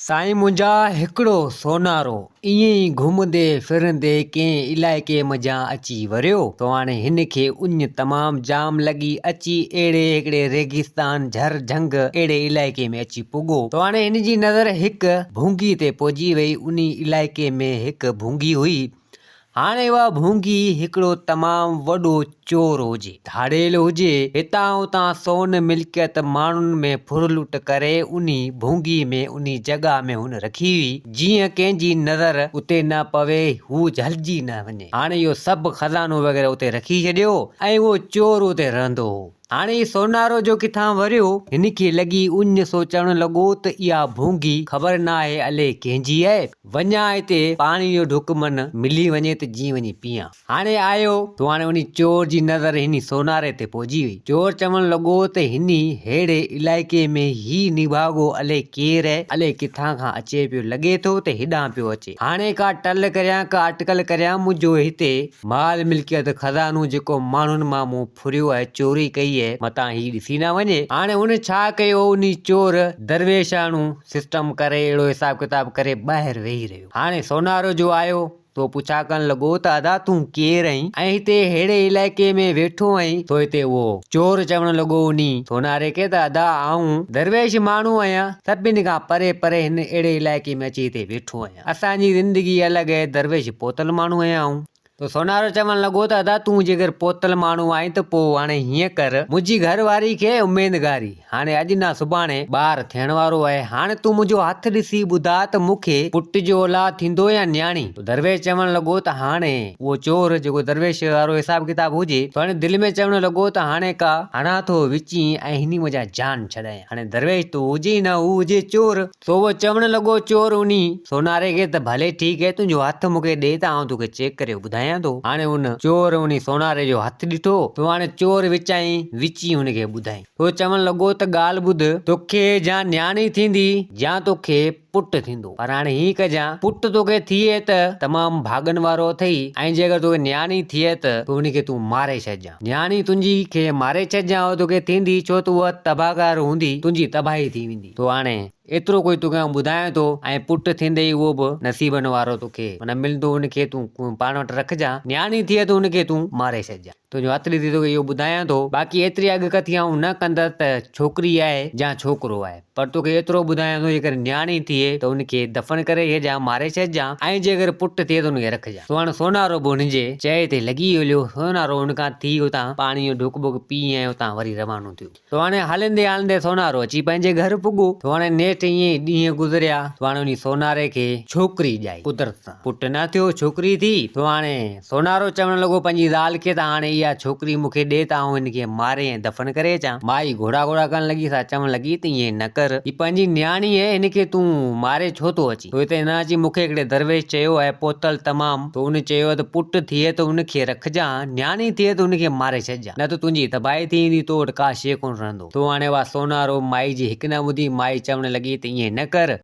سائين منهنجا هڪڙو سونارو ائين ئي گهمندي ڦرندي ڪنهن علائقي منجهان اچي وريو ته هاڻي هن کي اڃ تمام جام لڳي اچي اهڙي هڪڙي ريگستان جهر جهنگ اهڙي علائقي ۾ اچي پڳو ته هاڻي هن جي نظر هڪ ڀونگي تي پئجي وئي انهي علائقي ۾ هڪ ڀونگي هئي هاڻي اها ڀونگي هڪڙو تمام وڏو چور هجي، ڌاڙيل هجي، هتان هتان سون ملڪيت ماڻهن ۾ ڦر لٽ ڪري انهي ڀونگي ۾ انهي جڳهه ۾ هن رکي هئي، جيئن ڪنهن جي نظر اتي نه پوي، هو جهلجي نه وڃي. هاڻي اهو سڀ خزانو وغيره اتي رکي ڇڏيو ۽ اهو چور اتي رهندو هو. هاڻي هي سونارو جو ڪٿان وريو، هن کي لڳي اڃ سو چوڻ لڳو ته اها ڀونگي خبر ناهي الئي ڪنهن جي آهي، وڃان هتي پاڻي جو ڍڪ من ملي وڃي ته جيئن وڃي پيئان. هاڻي آيو ته هاڻي انهي چور جي نظر هني سوناري تي پئجي وئي. چور چوڻ لڳو ته هني ههڙي علائقي ۾ هي نڀاڳو الئي ڪير آهي، الئي ڪٿان کان اچي پيو، لڳي ٿو ته هيڏانهن پيو اچي. هاڻي ڪا ٽل ڪريان ڪا اٽڪل ڪريان، منهنجو هتي مال ملڪيت خزانو جيڪو ماڻهن مان مون ڦريو ۽ چوري ڪئي اهي، متان هي ڏسي نه وڃي. هاڻي هن ڇا ڪيو، انهي چور درويشاڻو سسٽم ڪري اهڙو حساب ڪتاب ڪري ٻاهر ويهي رهيو. هاڻي سونارو جو آيو سو پڇا ڪرڻ لڳو ته ادا تون ڪير آهين ۽ هتي ههڙي علائقي ۾ ويٺو آهين؟ سو هتي اهو چور چوڻ لڳو انهي سوناري کي ته ادا آئون درويش ماڻهو آهيان، سڀني کان پري پري هن اهڙي علائقي ۾ اچي هتي ويٺو آهيان. اسان جي زندگي الڳ آهي، درويش پوتل ماڻهو آهيان آئون. ته سونارو چوڻ لڳو ته ادا تون جيڪر پوتل ماڻهو آهين ته پوء هاڻي هيئن ڪر، منهنجي گهر واري کي اميدگاري، هاڻي اڄ نه سڀاڻي ٻار ٿيڻ وارو آهي، هاڻي تون منهنجو هٿ ڏسي ٻڌاء ته مون کي پٽ جو اولاد ٿيندو يا نياڻي؟ ته درويش چوڻ لڳو ته هاڻي اهو چور جيڪو درويش وارو حساب ڪتاب هجي، سو هاڻي دل ۾ چوڻ لڳو ته هاڻي ڪا هڻان ٿو وچين ۽ هني منهنجا جان ڇڏايان، هاڻي درويش تون هجين نه هو هجي چور. سو اهو چوڻ لڳو چور انهي سوناري کي ته ڀلي ٺيڪ اهي تنهنجو هٿ مون کي ڏي ته آئون توکي چيڪ ڪري ٻڌايان ٿو. هاڻي ان چور انهي سوناري جو هٿ ڏٺو ته هاڻي چور وچائين وچين هن کي ٻڌائين. سو چوڻ لڳو ته ڳالهه ٻڌ توکي جا نياڻي ٿيندي يا توکي پٽ ٿيندو پر هاڻي هيئن ڪجان پٽ توکي ٿئي ته تمام ڀاڳن وارو اٿئي ۽ جيڪر توکي نياڻي ٿئي ته پوء ان کي تون ماري ڇڏجان. نياڻي تنهنجي کي ماري ڇڏجان اهو توکي ٿيندي ڇو ته اها تباهڪار هوندي تنهنجي تباهي ٿي ويندي. تو هاڻي ايترو ڪجهه توکي آئون ٻڌايان ٿو ۽ پٽ ٿيندي ئي اهو به نصيبن وارو توکي معنيٰ ملندو ان کي تون پاڻ وٽ رکجان نياڻي ٿئي ته ان کي تون ماري ڇڏجان تنهنجو هٿ ڏسي توکي اهو ٻڌايان ٿو باقي ايتري اڳڪٿي آئون نه ڪندس ته ڇوڪري آهي يا ڇوڪرو آهي پر توکي ايترو ٻڌايان ٿو جيڪر نياڻي ٿئي ته ان کي دفن ڪري ڇڏجان ماري ڇڏجان ۽ جيڪر پٽ ٿئي ته ان کي رکجان سو هاڻ سونارو به هن جي چئي تي لڳي هليو سونارو ان کان ٿي اتان پاڻي جو ڍڪ ٻڪ پي ۽ اتان وري روانو ٿيو. سو هاڻي هلندي هلندي سونارو اچي پنهنجي گهر پڳو. سو هاڻي نيٺ ائين ئي ڏينهن گذريا. سو هاڻي انهي سوناري کي ڇوڪري ڄائي. قدرت سان پٽ نه ٿيو، ڇوڪري ٿي. سو هاڻي سونارو چوڻ لڳو پنهنجي زال کي ته هاڻي اها ڇوڪري مون کي ڏي ته آئون هن کي ماري ۽ دفن ڪري اچان. مائي گهوڙا گهوڙا ڪرڻ لڳي سا چوڻ لڳي ته ائين نه ڪر. هي پنهنجي نياڻي آهي، هن کي تون ماري ڇو ٿو اچين؟ سو هتي نه اچي مون کي هڪڙي درويش چيو آهي پوتل تمام. سو ان چيو ته پٽ ٿئي ته ان کي رکجان، نياڻي ٿئي ته ان کي ماري ڇڏجان. نه ته تنهنجي تباهي ٿي ويندي، تو وٽ ڪا شيء ڪونه رهندو. تو هاڻي اها سونارو مائي جي هڪ نه ٻڌي، مائي چوڻ لڳي ته ائين نه ڪر.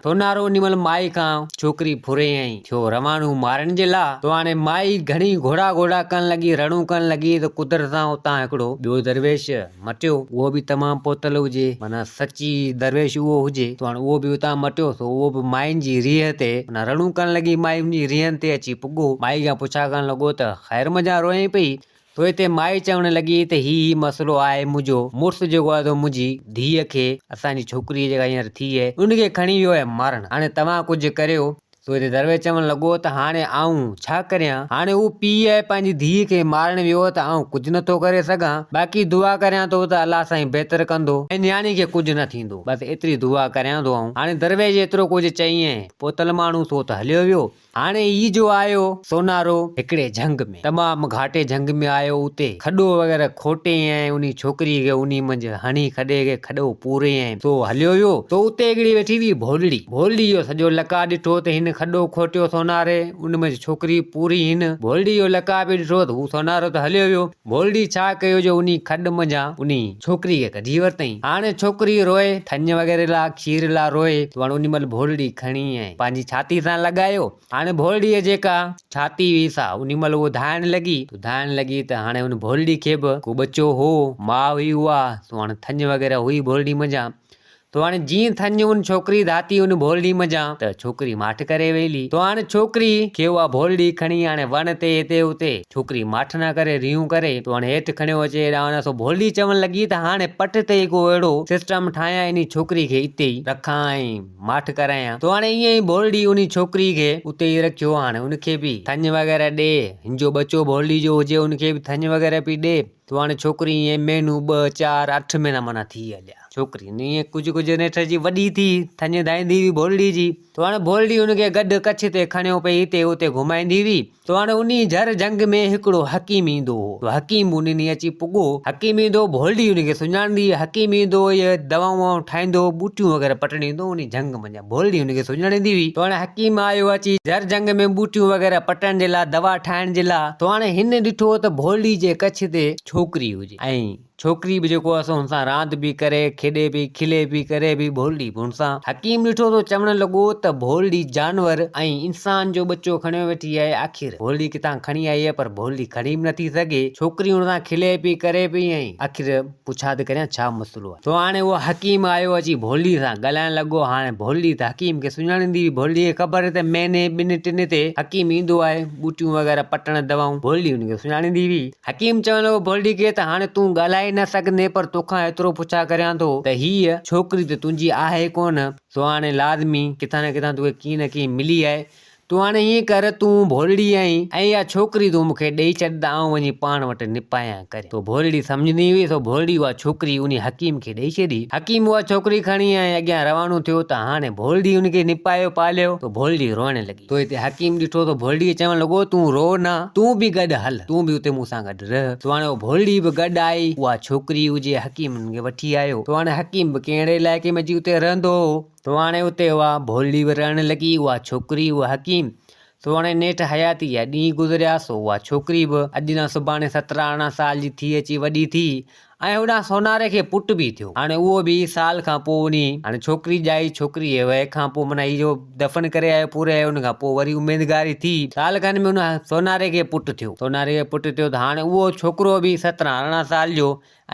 سونارو انهي مهل مائي کان ڇوڪري ڦري ۽ ٿيو روانو مارڻ جي لا. تو هاڻي مائي گهڻي گهوڙا گهوڙا ڪرڻ لڳي، رڙون ڪرڻ لڳي ته قدرت سان اتان هڪڙو ٻيو درويش مٽيو، اهو به تمام پوتل هجي، معنيٰ سچي درويش اهو هجي، تو هاڻي اهو به اتان مٽيو، سو اهو به ماين جي ريهه تي معنيٰ رڙون ڪرڻ لڳي، مائي ان جي ريهن تي اچي پڳو، مائي کان پڇا ڪرڻ لڳو ته خير منجهان روئين پئي؟ سو هتي مائي چوڻ لڳي ته هي هي مسئلو آهي منهنجو مڙس جيڪو آهي سو منهنجي ڌيء کي اسان جي ڇوڪري جيڪا هينئر ٿي آهي ان کي کڻي ويو آهي مارڻ هاڻي توهان ڪجهه ڪريو. سو هتي درويش چوڻ لڳو ته هاڻي آئون ڇا ڪريان هاڻي هو پيء آهي پنهنجي ڌيء کي مارڻ ويو ته آئون ڪجهه نٿو ڪري سگهان باقي دعا ڪريان ٿو ته الله سائين بهتر ڪندو ۽ نياڻي کي ڪجهه نه ٿيندو بس ايتري دعا ڪريان ٿو آئون هاڻي درويش ايترو ڪجهه چئي ۽ پوتل ماڻهو سو ته هليو ويو. هاڻي هي جو آيو سونارو هڪڙي جهنگ ۾، تمام گهاٽي جهنگ ۾ آيو، اتي کڏو وغيره کوٽي ۽ انهي ڇوڪريء کي انهي منجهه هڻي کڏي کي کڏو پوري ۽ سو هليو ويو. سو اتي هڪڙي ويٺي هئي ڀولڙي. ڀولڙي اهو سڄو لقاء ڏٺو ته هن کڏو کوٽيو سوناري ان ۾ ڇوڪري پوري هن ڀولڙي جو لقاء پئي ڏٺو ته هو سونارو ته هليو ويو. ڀولڙي ڇا ڪيو جو انهي کڏ منجهان انهي ڇوڪري کي ڪڍي ورتائين. هاڻي ڇوڪري روئي ٿڃ وغيره لا کير لا روئي ته هاڻي انهي مهل ڀولڙي کڻي ۽ پنهنجي ڇاتي سان لڳايو. هاڻي ڀولڙيء جيڪا ڇاتي هئي سا انهي مهل اهو ڌائڻ لڳي ته ڌائڻ لڳي ته هاڻي ان ڀولڙي کي به ڪو ٻچو هو، ماء هئي اها سو هاڻي ٿڃ وغيره هئي ڀولڙي منجهان. تو هاڻي جيئن ٿڃ ان ڇوڪري ڌاتي ان ڀولڙي منجهان ته ڇوڪري ماٺ ڪري ويلي. تو هاڻي ڇوڪري کي اها ڀولڙي کڻي هاڻي وڻ تي هتي هتي ڇوڪري ماٺ نه ڪري ريهون ڪري تو هاڻي هيٺ کڻيو اچي هيڏانهن هوڏانهن سو ڀولڙي چوڻ لڳي ته هاڻي پٽ تي ئي ڪو اهڙو سسٽم ٺاهيان انهي ڇوڪري کي اتي ئي رکان ۽ ماٺ ڪرايان. تو هاڻي ائين ئي ڀولڙي انهي ڇوڪري کي اتي ئي رکيو هاڻي ان کي به ٿڃ وغيره ڏي هن جو ٻچو ڀولڙي جو هجي ان کي به ٿڃ وغيره پي ڏي. تو هاڻي ڇوڪري ائين مهينو ٻه چار اٺ مهينا معنيٰ ٿي هليا. ڇوڪري ائين ڪجهه ڪجهه نيٺ اچي وڏي ٿي، ٿڃ ڌائيندي هئي ڀولڙي جي. تو هاڻي ڀولڙي هن کي گڏ ڪڇ تي کڻيو پئي هتي هتي گهمائيندي هئي. تو هاڻي انهي جهر جهنگ ۾ هڪڙو حڪيم ايندو هو. تو حڪيم به انهي اچي پڳو. حڪيم ايندو هو، ڀولڙي هن کي سڃاڻندي هئي. حڪيم ايندو هو، اهي دوائون ووائون ٺاهيندو هو، ٻوٽيون وغيره پٽڻيندو هو انهي جهنگ منجهان. ڀولڙي هن کي سڃاڻيندي هئي. تو هاڻي حڪيم آيو اچي جهر جهنگ ۾ ٻوٽيون وغيره پٽڻ جي لاء، دوا ٺاهڻ جي لاء. تو هاڻي هن ڏٺو ته ڀولڙي جي ڪڇ تي ڇوڪري هجي ۽. ڇوڪري به جيڪو آهي سو هن سان راند پئي ڪري، کيڏي پئي، کلي پئي، ڪري پئي، ڀولڙي به هن سان. حڪيم ڏٺو ته چوڻ لڳو ته ڀولڙي جانور ۽ انسان جو ٻچو کڻيو ويٺي آهي، آخر ڀولڙي ڪٿان کڻي آئي آهي، پر ڀولڙي کڻي به نٿي سگهي. ڇوڪري هن سان کلي پئي، ڪري پئي ۽ آخر پڇا ته ڪريان ڇا مسئلو آهي. سو هاڻي اهو حڪيم آيو اچي ڀولڙي سان ڳالهائڻ لڳو. هاڻي ڀولڙي ته حڪيم کي سڃاڻيندي هئي. ڀولڙي کي خبر هئي ته مهيني ٻن ٽن تي حڪيم ايندو آهي، ٻوٽيون وغيره پٽڻ دوائون. ڀولڙي هن کي سڃاڻيندي هئي. حڪيم چوڻ لڳو، ڀولڙي کي ته هاڻي تون ڳالهائي نه سگهندين پر توکان ايترو پڇا ڪريان ٿو ته هيء ڇوڪري ته تنهنجي آهي ڪونه، سو هاڻي لازمي ڪٿان نه ڪٿان توکي ڪيئن نه ڪيئن ملي آهي. تون هاڻي ائين ڪر، تون ڀولڙي آهين ۽ اها ڇوڪري تون مون کي ڏيئي ڇڏ ته آئون وڃي پاڻ وٽ نپايان ڪريان. سو ڀولڙي سمجهندي هئي، سو ڀولڙي اها ڇوڪري انهي حڪيم کي ڏيئي ڇڏي. حڪيم اها ڇوڪري کڻي ۽ اڳيان روانو ٿيو ته هاڻي ڀولڙي ان کي نپايو پاليو، سو ڀولڙي روئڻ لڳي. تو هتي حڪيم ڏٺو ته ڀولڙيء چوڻ لڳو، تون روء نه، تون به گڏ هل، تون به اتي مون سان گڏ رهه. سو هاڻي هوء ڀولڙي به گڏ آئي، اها ڇوڪري هجي، حڪيم هن کي وٺي آيو. سو هاڻي حڪيم به ڪنهن اهڙي علائقي ۾ اچي اتي رهندو هو. سو هاڻي اتي اها ڀولڙي به رهڻ لڳي، اها ڇوڪري، اهو حڪيم. سو هاڻي نيٺ حياتيء جا ڏينهن گذريا، سو اها ڇوڪري به اڄ نه سڀاڻي سترهن ارڙهن سال جي ٿي اچي وڏي ٿي. ۽ هوڏانهن سوناري کي پٽ به ٿيو. هاڻي اهو به سال کان پوء وڃي هاڻي ڇوڪري ڄائي، ڇوڪري جي وهي کان پوء معنيٰ هي جو دفن ڪري آيو پوري آيو ان کان پوء وري اميدگاري ٿي سال کن ۾ ان سوناري کي پٽ ٿيو. سوناري کي پٽ ٿيو ته هاڻي اهو ڇوڪرو به سترهن ارڙهن سال جو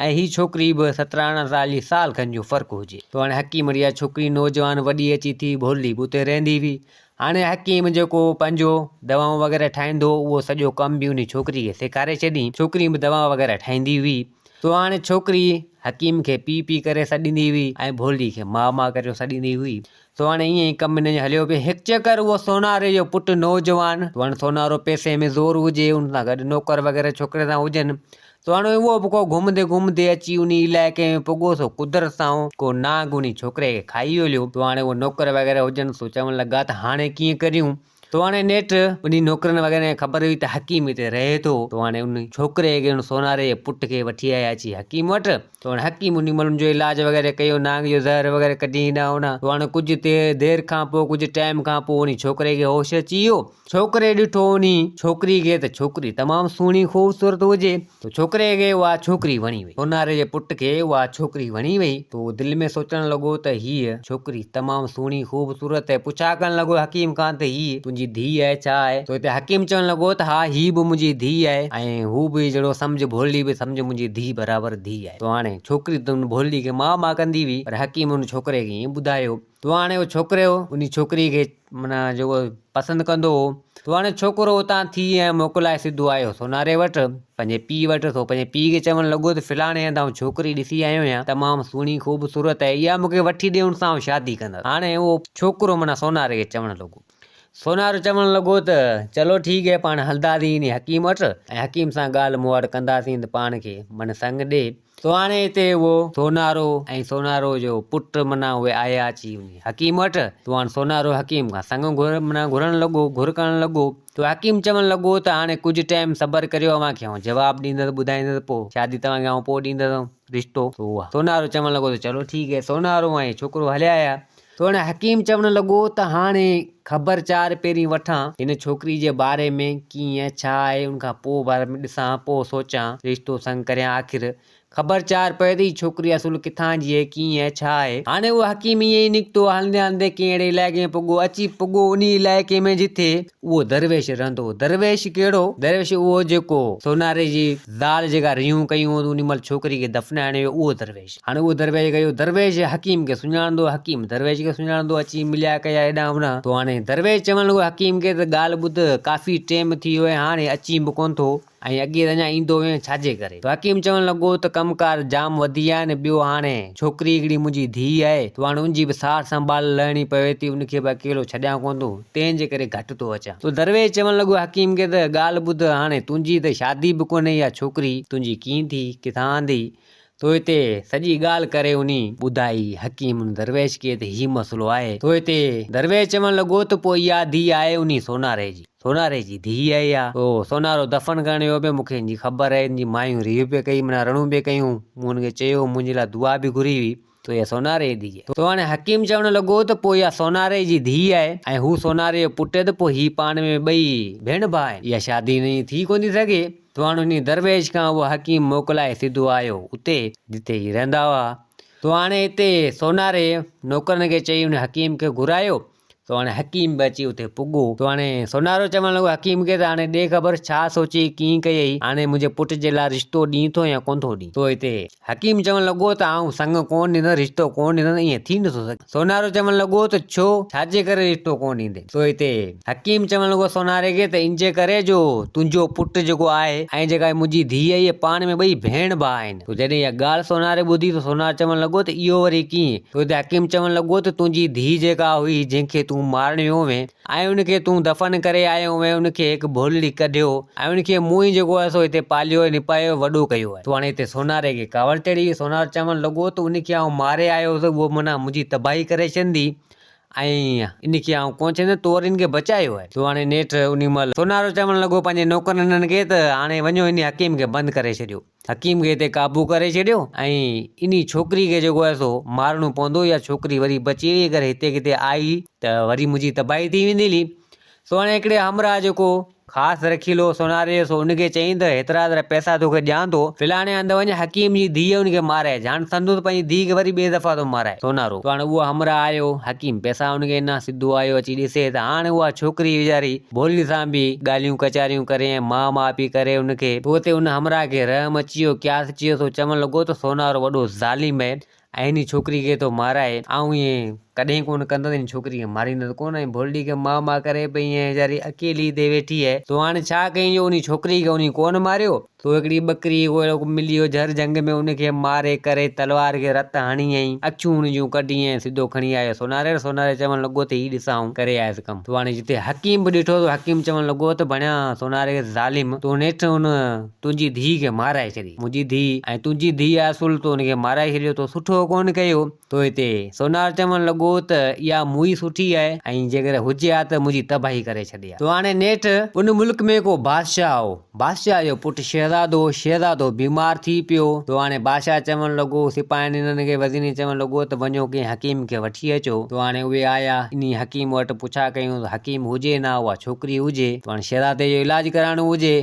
۽ هي ڇوڪري به سترهن ارڙهن سال جي سال کن جو فرق هجي. ته هاڻي حڪيم وٽ اها ڇوڪري نوجوان وڏي اچي ٿي ڀولڙي به اتي رهندي هئي. هاڻي حڪيم جيڪو پنهنجو دوائون وغيره ٺاهيندو هو اهو سڄو ڪم به انهي ڇوڪري کي سيکاري ڇڏيائين. ڇوڪري به دوا وغيره ٺاهيندي هئي. سو هاڻي ڇوڪري حڪيم کي پيء پيء ڪري سڏيندي هئي ۽ ڀولڙي کي ماء ماء ڪريو سڏيندي هئي. سو هاڻي ائين ئي ڪم هن جو هليو پئي. هڪ چڪر اهو سوناري جو پٽ نوجوان، سو هاڻي سونارو پئسي ۾ زور هجي، ان سان گڏ نوڪر وغيره ڇوڪري سان هجن. سو هاڻي اهو به ڪو گهمندي گهمندي اچي انهي علائقي ۾ پڳو سو قدرت سان ڪو نانگ انهي ڇوڪري کي کائي ويو. سو هاڻي اهي نوڪر وغيره هجن سو چوڻ لڳا ته هاڻي ڪيئن ڪريون. سو هاڻي نيٺ انهي نوڪرن وغيره کي خبر هئي ته حڪيم هتي رهي ٿو. سو هاڻي انهي ڇوڪري کي ان سوناري جي پٽ کي وٺي آيا اچي حڪيم وٽ. سو هاڻي حڪيم انهي مهل ان جو علاج وغيره ڪيو نانگ جو زهر وغيره ڪڍي هيڏانهن هوڏانهن. سو هاڻي ڪجهه دير کان پوء ڪجهه ٽائيم کان پوء انهي ڇوڪري کي هوش اچي ويو. ڇوڪري ڏٺو انهي ڇوڪري کي ته ڇوڪري تمام سهڻي خوبصورت هجي ته ڇوڪري کي اها ڇوڪري وڻي وئي. سوناري جي پٽ کي اها ڇوڪري وڻي وئي ته هو دل ۾ سوچڻ لڳو ته هيء ڇوڪري تمام سهڻي خوبصورت ۽ پڇا ڪرڻ لڳو حڪيم کان ته هيء تنهنجي ڌيء آهي ڇا آهي؟ ته هتي حڪيم چوڻ لڳو ته ها هيء به منهنجي ڌيء آهي ۽ هو به جهڙو سمجهه ڀولڙي به سمجهه منهنجي ڌيء برابر ڌيء آهي. ته هاڻي ڇوڪري ته ان ڀولڙي کي ماء ماء ڪندي هئي پر حڪيم ان ڇوڪري کي ائين ٻڌايو ته هاڻي اهو ڇوڪرو انهي ڇوڪري کي معنيٰ جيڪو پسند ڪندو هو. سو هاڻي ڇوڪرو اتان ٿي ۽ موڪلائي سڌو آيو سوناري وٽ، پنهنجي پيء وٽ. سو پنهنجي پيء کي چوڻ لڳو ته فلاڻي هنڌ آئون ڇوڪري ڏسي آيو آهيان، تمام سهڻي خوبصورت آهي، اها مون کي وٺي ڏي، ان سان آئون شادي ڪندس. هاڻي اهو ڇوڪرو معنيٰ سوناري کي چوڻ لڳو. سونارو چوڻ لڳو ته چلو ٺيڪ هي، پاڻ هلنداسين انهي حڪيم وٽ ۽ حڪيم سان ڳالهه مهاڙ ڪنداسين ته پاڻ کي معنيٰ سڱ ڏي. سو هاڻي هتي اهو سونارو ۽ سونارو جو پٽ معنيٰ اهي آيا اچي انهي حڪيم وٽ. سو هاڻي سونارو حڪيم کان سڱ گهر معنيٰ گهرڻ لڳو، گهر ڪرڻ لڳو. سو حڪيم چوڻ لڳو ته هاڻي ڪجهه ٽائيم صبر ڪريو اوهان کي آئون جواب ڏيندس ٻڌائيندس پوء شادي توهان کي آئون پوء ڏيندس رشتو. سو سونارو چوڻ لڳو ته چلو ٺيڪ هي. سونارو ۽ ڇوڪرو هليا آيا. سو هاڻي حڪيم چوڻ لڳو ته هاڻي. خبر چار پهرين وٺان هن ڇوڪري جي باري ۾ ڪيئن ڇا آهي ان کان پوء باري ۾ ڏسان پوء سوچان رشتو سڱ ڪريان آخر خبر چار پئي ته هي ڇوڪري اصل ڪٿان جي آهي ڪيئن ڇا آهي. هاڻي اهو حڪيم ائين ئي نڪتو هلندي هلندي ڪنهن اهڙي علائقي ۾ پڳو اچي پڳو انهي علائقي ۾ جتي اهو درويش رهندو هو. درويش ڪهڙو؟ درويش اهو جيڪو سوناري جي زال جيڪا ريهون ڪيون هيون انهي مهل ڇوڪري کي دفنائڻ ويو اهو درويش. هاڻي اهو درويش گيو درويش حڪيم کي سڃاڻندو هو حڪيم درويش کي سڃاڻندو هو اچي مليا ڪيا هيڏانهن هوڏانهن تو هاڻي درويش چوڻ لڳو حڪيم کي ته ڳالهه ٻڌ ڪافي ٽيم ٿي ويو آهي هاڻي اچين به ڪونه ٿو. ۽ اڳي ته اڃا ايندو هئين ڇاجي ڪري؟ تو حڪيم چوڻ لڳو ته ڪم ڪار جام وڌي ويا آهن، ٻيو هاڻي ڇوڪري هڪڙي منهنجي ڌيء آهي، تو هاڻي ان جي به سار سنڀال لهڻي پوي ٿي، ان کي به اڪيلو ڇڏيان ڪونه ٿو، تنهن جي ڪري گهٽ ٿو اچان. تو درويش چوڻ لڳو حڪيم کي ته ڳالهه ٻڌ هاڻي تنهنجي ته شادي به ڪونهي اها ڇوڪري تنهنجي ڪيئن ٿي، ڪٿان آندي؟ تو هتي سڄي ڳالهه ڪري انهي ٻڌائي حڪيم ان درويش کي ته هي مسئلو آهي. تو هتي درويش چوڻ لڳو ته پوء اها ڌيء آهي انهي سوناري جي. سوناري جي ڌيء آهي اها. پوء سونارو دفن ڪرڻ ويو پئي مون کي هن جي خبر آهي هن جي مايون ريهه پئي ڪئي معنيٰ رڙون پئي ڪيون. مون هن کي چيو منهنجي لاء دعا به گهري هئي ته اها سوناري جي ڌيء آهي. تو هاڻي حڪيم چوڻ لڳو ته پوء اها سوناري جي ڌيء آهي ۽ هو سوناري جو پٽ آهي ته پوء هي پاڻ ۾ ٻئي ڀيڻ ڀاء آهن. اها شادي هن جي ٿي ڪونه ٿي سگهي. تو هاڻ انهي درويش کان اهو حڪيم موڪلائي سڌو آيو اتي جتي هي رهندا هئا. تو هاڻي اتي سوناري نوڪرن کي چئي ان حڪيم کي گهرايو. تو هاڻي حڪيم به اچي اتي پڳو. تو هاڻي سونارو چوڻ لڳو حڪيم کي ته هاڻي ڏي خبر ڇا سوچي ڪيئن ڪيئي هاڻي منهنجي پٽ جي لاء رشتو ڏين ٿو يا ڪونه ٿو ڏين. تو اتي حڪيم چوڻ لڳو ته آئون سڱ ڪونه ڏيندس رشتو ڪونه ڏيندس ائين ٿي نٿو سگهي. سونارو چوڻ لڳو ته ڇو؟ ڇاجي ڪري رشتو ڪونه ڏيندين؟ سو هتي حڪيم چوڻ لڳو سوناري کي ته انجي ڪري جو تنهنجو پٽ جيڪو آهي ۽ جيڪا منهنجي ڌيء اهي پاڻ ۾ ٻئي ڀيڻ ڀاء آهن. تو جڏهن اها ڳالهه سوناري ٻڌي ته سونارو چوڻ لڳو ته اهو وري ڪيئن؟ سو هتي حڪيم چوڻ لڳو ته تنهنجي ڌيء جيڪا هئي جنهن کي تون مارڻ ويو هئين ۽ ان کي تون دفن ڪري آيو هئين، ان کي هڪ ڀولڙي ڪڍيو ۽ ان کي مون ئي جيڪو آهي سو هتي پاليو ۽ نپايو ۽ وڏو ڪيو آهي. تو هاڻي هتي سوناري کي ڪاوڙ چڙهي وئي. سونارو چوڻ لڳو ته ان کي آئون ماري آيو هوس، اهو معنيٰ منهنجي تباهي ڪري ڇڏندي ۽ ان کي آئون ڪونه ڇڏيندس، تو وري ان کي بچايو آهي. تو هاڻي نيٺ انهي مهل سونارو چوڻ لڳو پنهنجي نوڪرن کي ته هاڻي وڃو انهي حڪيم کي بند ڪري ڇڏيو. حڪيم کي هتي قابو ڪري ڇڏيو ۽ انهي ڇوڪري کي جيڪو آهي سو مارڻو پوندو يا ڇوڪري وري بچي وئي اگر هتي ڪٿي آئي ته وري منهنجي تباهي ٿي ويندي هلي. سو هاڻي هڪڙي همراهه جيڪو خاص رکيل هو سوناري جو سو ان کي چيائين ته هيترا هيترا پئسا توکي ڏيان ٿو فلاڻي هنڌ وڃ حڪيم جي ڌيء ان کي مارائي هاڻ سندس پنهنجي ڌيء کي وري ٻئي دفعا ٿو مارائي سونارو. سو هاڻي اهو همراهه آيو حڪيم پئسا ان کي ڏنا سڌو آيو اچي ڏسي ته هاڻي اها ڇوڪري ويچاري ڀولڙي سان به ڳالهيون ڪچاريون ڪري ۽ ماء ماء پئي ڪري ان کي. پوء اتي ان همراهه کي رحم اچي ويو، قياس اچي ويو، سو چوڻ لڳو ته سونارو وڏو ظالم آهي ۽ هن ڇوڪري کي ٿو مارائي، آئون ائين ڪڏهن ڪونه ڪندس، هن ڇوڪري کي ماريندس ڪونه ۽ ڀولڙي کي ماء ماء ڪري پئي ۽ ويچاري اڪيلي هتي ويٺي آهي، سو هاڻي ڇا ڪيائين جو انهي ڇوڪري کي انهي ڪونه ماريو، سو هڪڙي ٻڪري ڪو اهڙو ملي ويو جهر جهنگ ۾ ان کي ماري ڪري تلوار کي رت هڻي ۽ اکيون ان جون ڪڍي ۽ سڌو کڻي آيو سوناري وٽ. سوناري چوڻ لڳو ته هي ڏس آئون ڪري آيس ڪم. سو هاڻي جتي حڪيم به ڏٺو ته حڪيم چوڻ لڳو ته ڀڻيا سوناري کي ظالم تو نيٺ ان تنهنجي ڌيء کي مارائي ڇڏي. منهنجي ڌيء ۽ تنهنجي ڌيء اصل تو ان کي مارائي ڇڏيو تو سٺو ڪونه ڪيو. تو هتي سونار چوڻ لڳو ته اها موئي سٺي آهي ۽ جيڪڏهن هجي ها ته منهنجي تباهي ڪري ڇڏي ها. تو هاڻي نيٺ ان ملڪ ۾ ڪو بادشاهه هو. بادشاهه جو پٽ شهزادو هو. شهزادو بيمار ٿي پيو. تو هاڻي بادشاهه چوڻ لڳو، سپاهين انهن کي وزيرن کي چوڻ لڳو ته وڃو ڪنهن حڪيم کي وٺي اچو. تو هاڻي اهي آيا. انهي حڪيم وٽ پڇا ڪيون ته حڪيم هجي نه اها ڇوڪري هجي. تو هاڻي شهزادي جو علاج ڪرائڻو هجي.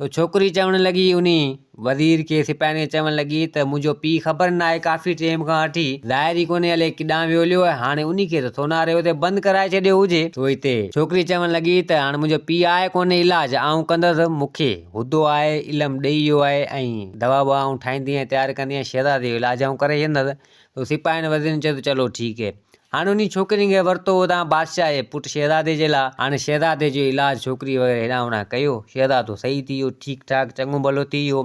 ته ڇوڪري چوڻ لڳي انهي وزير کي سپاهين کي چوڻ لڳي ته منهنجو پيء خبر ناهي ڪافي ٽيم کان وٺي ظاهر ئي ڪونهي الائي ڪيڏانهن ويو هليو آهي هاڻي انهي کي ته سوناري اتي بند ڪرائي ڇڏيو هجي. سو هتي ڇوڪري چوڻ لڳي ته هاڻي منهنجو پيء آهي ڪونهي علاج آئون ڪندس مون کي هدو آهي علم ڏئي ويو آهي ۽ دوا ٻوا آئون ٺاهيندي ۽ تيار ڪندي آهيان شهزادي جو علاج آئون ڪري ڇڏيندس تو سپاهين وزيرن چيو ته چلو ٺيڪ هي. هاڻ انهي ڇوڪرين کي ورتو هوڏانهن بادشاهه جي پٽ شهزادي جي لاء. هاڻ شهزادي جو علاج ڇوڪري وغيره هيڏانهن هوڏانهن ڪيو. شهزادو صحيح ٿي ويو، ٺيڪ ٺاڪ چڱو ڀلو ٿي ويو.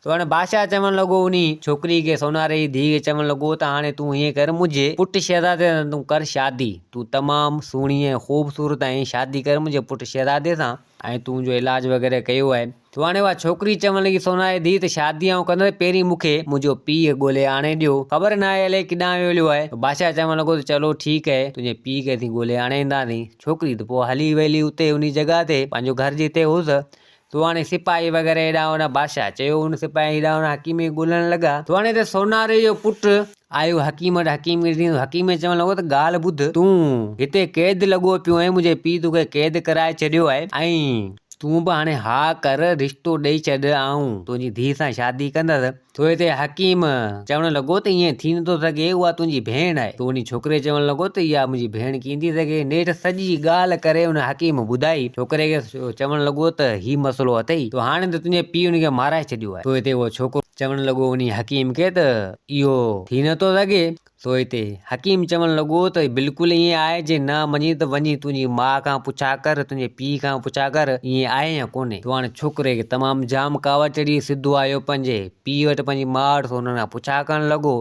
تو هاڻي بادشاهه چوڻ لڳو انهي ڇوڪري کي سوناري جي ڌيء کي چوڻ لڳو ته هاڻي تون هيئن ڪر منهنجي پٽ شهزادي سان تون ڪر شادي. تون تمام سهڻي ۽ خوبصورت آهين شادي ڪر منهنجي پٽ شهزادي سان ۽ تون جو علاج وغيره ڪيو آهي. تو هاڻي اها ڇوڪري چوڻ لڳي سوناري ڌيء ته شادي آئون ڪندس پهرين مون کي منهنجو پيء ڳولي آڻي ڏيو. خبر ناهي الائي ڪيڏانهن ويو هليو آهي. بادشاهه چوڻ لڳو ته چلو ٺيڪ اهي تنهنجي پيء کي اسين ڳولي آڻي اينداسين. ڇوڪري ته پوء هلي ويلي اتي انهي جڳهه تي پنهنجو گهر جتي هوس. تو هاڻي سپاهي وغيره هيڏانهن هوڏانهن بادشاهه چيو ان سپاهي هيڏانهن هوڏانهن حڪيم کي ڳولڻ لڳا. تو هاڻي ته سوناري جو پٽ آيو حڪيم وٽ حڪيم کي ڏٺائين حڪيم چوڻ لڳو ته ڳالهه ٻڌ تون هتي قيد لڳو پيو آهين منهنجي پيء توکي قيد ڪرائي ڇڏيو آهي ۽ تون به هاڻي ها ڪر رشتو ڏئي ڇڏ آئون تنهنجي ڌيء سان شادي ڪندس. سو هتي حڪيم چوڻ لڳو ته ائين ٿي نٿو سگهي، اها تنهنجي ڀيڻ آهي. سو انهي ڇوڪري چوڻ لڳو ته اها منهنجي ڀيڻ ڪيئن ٿي سگهي؟ نيٺ سڄي ڳالهه ڪري ان حڪيم ٻڌائي. ڇوڪري کي چوڻ لڳو ته هي مسئلو اٿئي، سو هاڻي ته تنهنجي پيء ان کي مارائي ڇڏيو آهي. سو هتي اهو ڇوڪرو چوڻ لڳو انهي حڪيم کي ته اهو ٿي نٿو سگهي. سو هتي حڪيم چوڻ لڳو ته بلڪل ائين آهي، جي نه مڃين ته وڃي تنهنجي ماء کان پڇا ڪر، تنهنجي پيء کان پڇا ڪر، ائين آهي يا ڪونهي؟ سو هاڻي ڇوڪري کي تمام جام ڪاوڙ چڙهي، سڌو آيو پنهنجي پيء وٽ پنهنجي ماء وٽ، سو انهن کان پڇا ڪرڻ لڳو.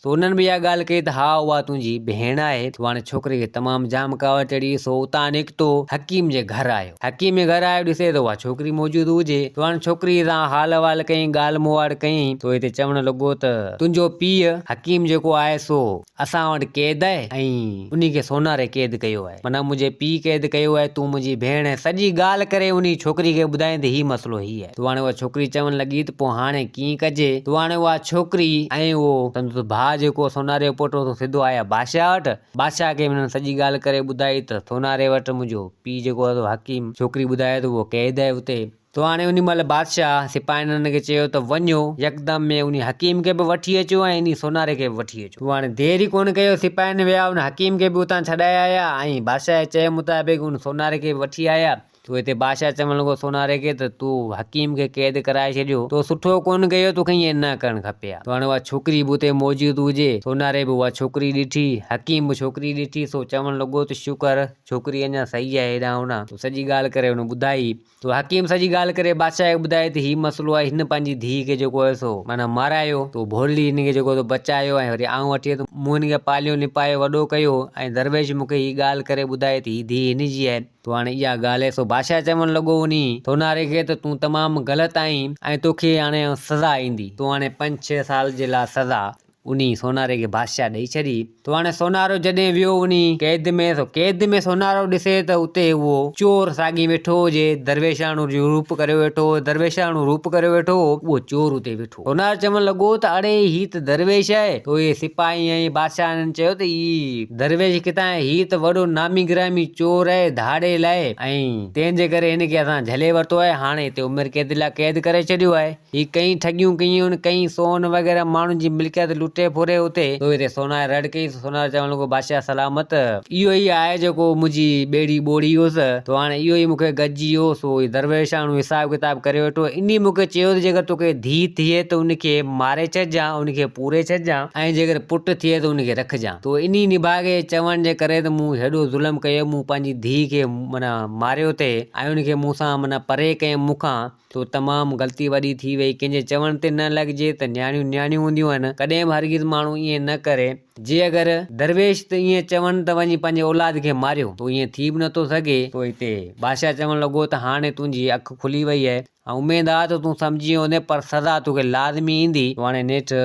سو انهن به اها ڳالهه ڪئي ته ها اها تنهنجي ڀيڻ آهي. سو هاڻي ڇوڪري کي تمام جام ڪاوڙ چڙهي، سو اتان نڪتو حڪيم جي گهر آيو. حڪيم جي گهر آيو ڏسي ته اها ڇوڪري موجود هجي. سو هاڻي ڇوڪريء سان حال احوال ڪيائين، ڳالهه مهاڙ ڪيائين. سو هتي چوڻ لڳو ته تنهنجو پيء حڪيم جيڪو آهي سو اسان وٽ قيد آهي ۽ انهي کي سوناري قيد ڪيو آهي. معنيٰ منهنجي پيء قيد ڪيو آهي، تون منهنجي ڀيڻ آهين. سڄي ڳالهه ڪري انهي ڇوڪري کي ٻڌايائين ته هي مسئلو هي آهي. سو هاڻي اها ڇوڪري چوڻ لڳي ته پوء هاڻي ڪيئن ڪجي؟ سو هاڻي اها ڇوڪري ۽ اهو سندس ڀاء جيڪو سوناري جو پوٽو سو سڌو آيا بادشاهه وٽ. بادشاهه کي هنن سڄي ڳالهه ڪري ٻڌائي ته سوناري وٽ منهنجو پيء جيڪو آهي سو حڪيم ڇوڪري ٻڌايو ته اهو قيد آهي اتي. سو هاڻي انهي مهل بادشاهه سپاهين هنن کي چيو ته وڃو يڪدم ۾ انهي حڪيم کي به وٺي اچو ۽ انهي سوناري کي به وٺي اچو. سو هاڻي دير ئي ڪونه ڪيو سپاهين ويا ان حڪيم کي به اتان ڇڏائي آيا ۽ بادشاهه جي چئي مطابق ان سوناري کي به وٺي آيا. سو هتي بادشاهه چوڻ لڳو سوناري کي ته تو حڪيم کي قيد ڪرائي ڇڏيو، تو سٺو ڪونه ڪيو، توکي ائين نه ڪرڻ کپي ها. سو هاڻي اها ڇوڪري به اتي موجود هجي. سوناري به اها ڇوڪري ڏٺي، حڪيم به ڇوڪري ڏٺي، سو چوڻ لڳو ته شڪر، ڇوڪري اڃا صحيح آهي هيڏانهن هوڏانهن. سو سڄي ڳالهه ڪري هن ٻڌائي. سو حڪيم سڄي ڳالهه ڪري بادشاهه کي ٻڌائي ته هي مسئلو آهي، هن پنهنجي ڌيء کي جيڪو آهي سو معنيٰ مارايو، تو ڀولڙي هن کي جيڪو آهي سو بچايو ۽ وري آئون وٺي آيس، مون هن کي پاليو نپايو وڏو ڪيو ۽ درويش مون کي هي ڳالهه ڪري ٻڌائي ته هي ڌيء هن جي آهي. تو هاڻي اها ڳالهه آهي. سو بادشاهه چوڻ لڳو انهي سوناري کي ته تون تمام غلط آهين ۽ توکي هاڻي سزا ايندي. تو هاڻي پنج ڇهه سال جي لاء سزا انهي سوناري کي بادشاهه ڏئي ڇڏي. تو هاڻي سونارو جڏهن ويو انهي قيد ۾ سو قيد ۾ سونارو ڏسي ته اتي اهو چور ساڳي ويٺو هجي درويشاڻو جو روپ ڪريو ويٺو هو درويشاڻو روپ ڪريو ويٺو هو اهو چور اتي ويٺو. سونار چوڻ لڳو ته اڙي هي ته درويش آهي. تو اهي سپاهي ۽ بادشاهه هنن چيو ته هي درويش ڪٿان آهي؟ هي ته وڏو نامي گرامي چور آهي، ڌاڙيل آهي ۽ تنهن جي ڪري هن کي اسان جهلي ورتو آهي. هاڻي هتي عمر قيد لاء قيد ڪري ڇڏيو آهي. هي ڪئين ٺڳيون ڪيون آهن، ڪئين سون وغيره ماڻهن جي ملڪيت لٽي ڦري اتي. تو هتي سونار رڙ ڪئي. سونار چوڻ لڳو بادشاهه سلامت! اهو ئي آهي جيڪو منهنجي ٻيڙي ٻوڙي هيس، سو هاڻي اهو ئي مون کي گڏجي ويو، سو اهو درويشاڻو حساب ڪتاب ڪري ويٺو. انهي مون کي چيو ته جيڪر توکي ڌيء ٿئي ته ان کي ماري ڇڏجان، ان کي پوري ڇڏجان ۽ جيڪر پٽ ٿئي ته ان کي رکجان. تو انهي نڀاڳي چوڻ جي ڪري ته مون هيڏو ظلم ڪيو، مون پنهنجي ڌيء کي معنيٰ ماريو ٿي ۽ ان کي مون سان معنيٰ پري ڪيم مون کان، تو تمام غلطي وڏي ٿي وئي، ڪنهن جي چوڻ تي نه لڳجي ته نياڻيون نياڻيون هونديون آهن، ڪڏهن به هرگز ماڻهو ائين نه ڪري، جي اگر درويش ته ائين چون ته وڃي پنهنجي اولاد کي ماريو، تو ائين ٿي به نٿو سگهي، تو هتي بادشاهه چوڻ لڳو ته هاڻي تنهنجي اک کلي وئي آهي ۽ اميد آهي ته تون سمجهي ويو هوندين پر سزا توکي لازمي ايندي، تو هاڻي نيٺ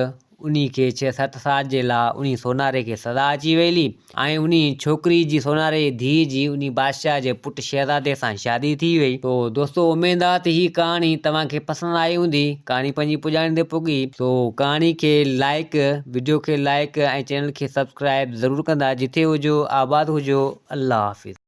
انهي کي ڇهه ست سال جي لاء انهي سوناري کي سزا اچي ويلي ۽ انهي ڇوڪري جي سوناري جي ڌيء جي انهي بادشاهه جي پٽ شهزادي سان شادي ٿي وئي. تو دوستو اميد آ ته هي ڪهاڻي توهان کي پسند آئي هوندي. ڪهاڻي پنهنجي پڄاڻي تي پڳي سو ڪهاڻي کي لائيڪ وڊيو کي لائيڪ ۽ چينل کي سبسڪرائيب ضرور ڪندا جتي هجو آباد هجو الله حافظ.